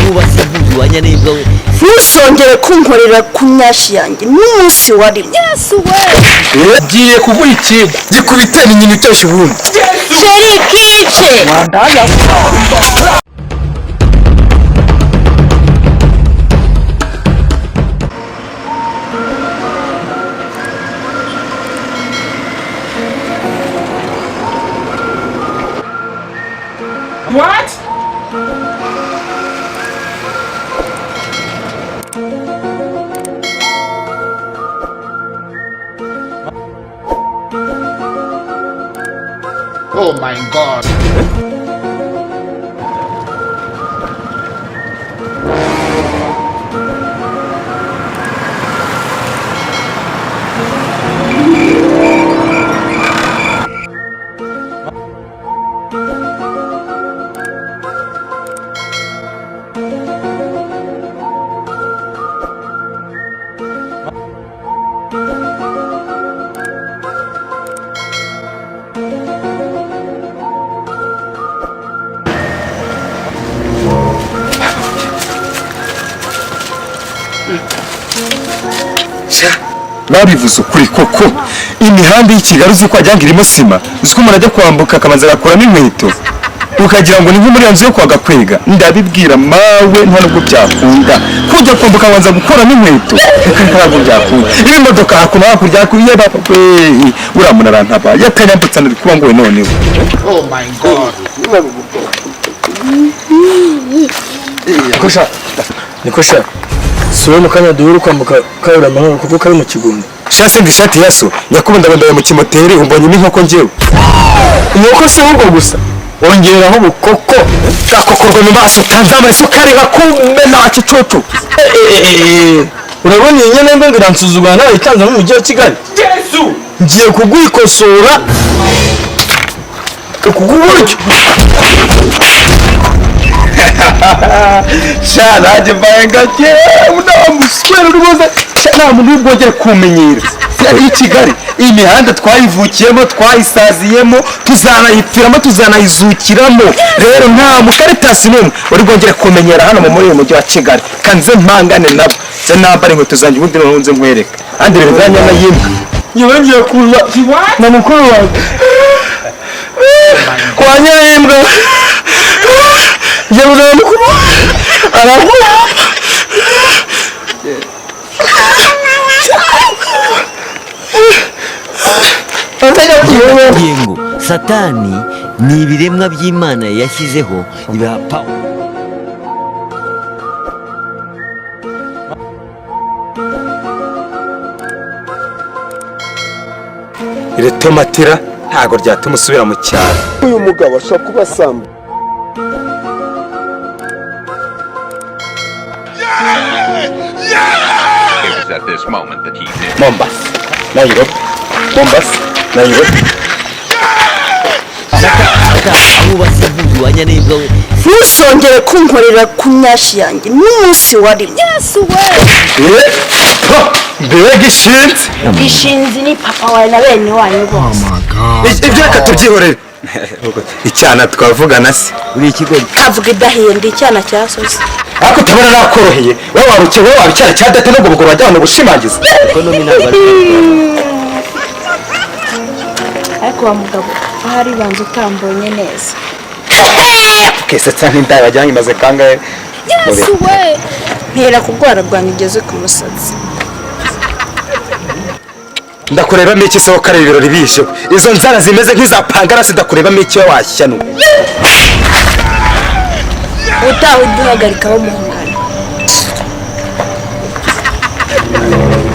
Abubatsi nturwanya n'imbwa we. Ntusongere kunkorera ku myashi yanjye n'umunsi wa rimwe. Ngiye kuguha ikigo gikubite ni nyina iteshya ubundi. Sheri kice. What? Oh my God. Babivuze ukuri koko, imihanda y'i Kigali uzi ko wagira ngo irimo sima, uzi ko umuntu ajya kwambuka akabanza agakuramo inkweto, ukagira ngo ni nko muri ya nzu yo kwa Gakwega. Ndabibwira mawe, nta nubwo byakunda kujya kwambuka abanza gukuramo inkweto, reka ntabwo byakunda. Ibi modoka hakuno hakurya hakurya we, uriya muntu arantaba yatanyambutsa nari kuba ngowe noneho. Oh my God. Nikosha, nikosha, si wowe mu kanya duhura kwambuka kabura amahoro kuko kari mu kigunda. Shase ndi ishati ya so nyakubahwa, ndabambaye mu kimoteri umbonyemo inkoko njyewe. Inkoko si ahubwo gusa ongeraho ubukoko. Gakokorwa mu maso tanzamara isukari nkakumena kicucu. Urabona iyi nyana ngo iransuzugura nawe itanze mu mujyi wa Kigali. Ngiye kugwikosora kuguburyo. Sha nanjye mbaye gake nta muswera rwose, sha nta muntu uri bwongere kumenyera i Kigali. Iyi mihanda twayivukiyemo, twayisaziyemo, tuzanayipfiramo, tuzanayizukiramo. Rero nta mukaritasi n'umwe uri bwongere kumenyera hano muri uyu mujyi wa Kigali. Kanze mpangane nabo, nze nambare inkweto zanjye ubundi noneho nze nkwereka andi rero za nyana y'imbwa. Ngewe ngiye kuza na mukuru wanjye kwa Nyayimbwa, ngiye kuza na mukuru aravuga. Ngingo Satani ni ibiremwa by'Imana yashyizeho ibiha power. Iri tomatira ntabwo ryatuma usubira mu cyaro. Uyu mugabo ashobora kuba asamba. It was at this moment that he knew. Mombasa, Nairobi, Mombasa, Nairobi. Abubatsi nturwanya n'imbwa we. Ntusongere kunkorera ku myashi yanjye n'umunsi wa rimwe. Mbega ishinzi! Gishinzi ni papa wawe na bene wanyu bose. Ibyo reka tubyihorere. Icyana twavugana se? Uri ikigoryi. Kavuga idahiye, ndi icyana cya sozi. Ariko utabona nakoroheye, wowe waruke, wowe waba icyana cya data n'ubwo bugoro wajyana ubushimangiza. Economy ntabwo ari. Ariko wa mugabo ahari banza utambonye neza. Kesetsa nk'indaya wajyanye imaze kangahe? Mpera ku bwara bwanjye ugeze ku musatsi. Ndakurebamo iki se ko ari ibirori bije? Izo nzara zimeze nk'iza pangarasi, ndakurebamo iki wowe washyano? Ubutaha ujye uhagarikaho muhungana.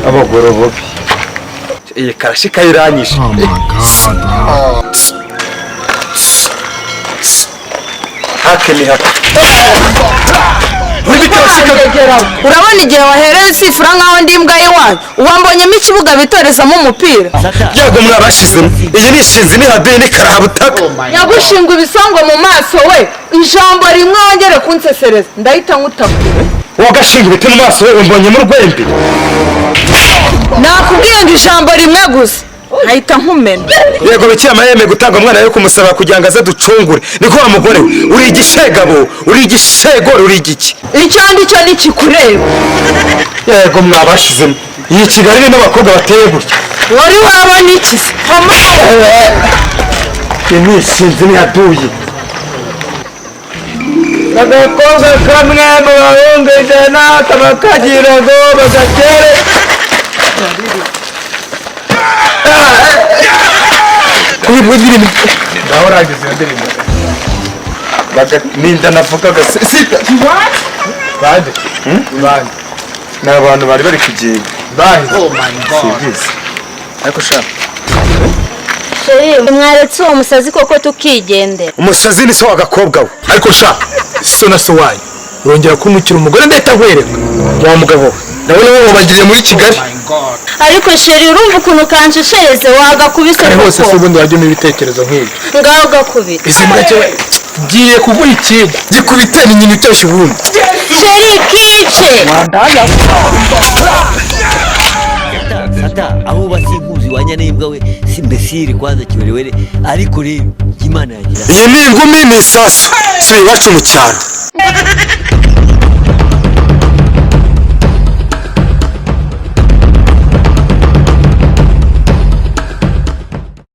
Abagore bubi. Iyi karashi kayiranyishe. Hake ni hake. Urabona igihe wahereye usifura nkaho ndi imbwa y'iwanyu, uwambonyemo ikibuga bitorezamo umupira. Yego mwabashizemo. Iyi ni ishinzi ni haduyi ni karahabutaka. Oh my God. Nyagushingwa ibisongo mu maso we, ijambo rimwe wongere kunsesereza ndahita nkutakura. Wagashinga ibiti mu maso we umbonyemo urwembe. Nakubwiye ngo ijambo rimwe gusa. Nkahita nkumena. Yego, Bikira Mariya yemeye gutanga umwana we kumusaba kugira ngo aze ducungure. Niko wa mugore we, uri igishegabo, uri igishegore, uri igiki? Icyo ndi cyo ntikikureba. Yego, mwabashizemo iyi Kigali ni n'abakobwa bateye gutya. Wari wabona iki se? Iyi sinzi ntiyaduye. Agakobwa kamwe mu bahungu 100 kaba kagira ngo bagatere. Kuri bwo ndirimbo. Ngaho urangiza iyo ndirimbo. Ninda navugaga sita. Bande bande? Ni abantu bari bari kugenda. Bande? Oh my God. Simbizi. Ariko sha. Chéri, mwaretse uwo musazi koko tukigendera? Umusazi ni so w'agakobwa we. Ariko sha, so na so wanyu urongera kuntukira umugore, ndahita nkwereka wa mugabo we. Ndabona wowe wabagiriye muri Kigali. My God. Ariko chéri, urumva ukuntu kansheshereze wagakubise? Kare hose se? Koko. Ubundi wajya umpa ibitekerezo nk'ibyo. Ngaho gakubita. Izi mbwa cyo ngiye kuguha ikigo gikubite, ni nyina uteshya ubundi. Chéri, kice. Sata aho uba sinkuzi wanya n'imbwa we, si mbesiri kwanza kiwerewere. Ariko rero Imana yagira Iyi ni ingumi, ni isasu, si iwacu mu cyaro.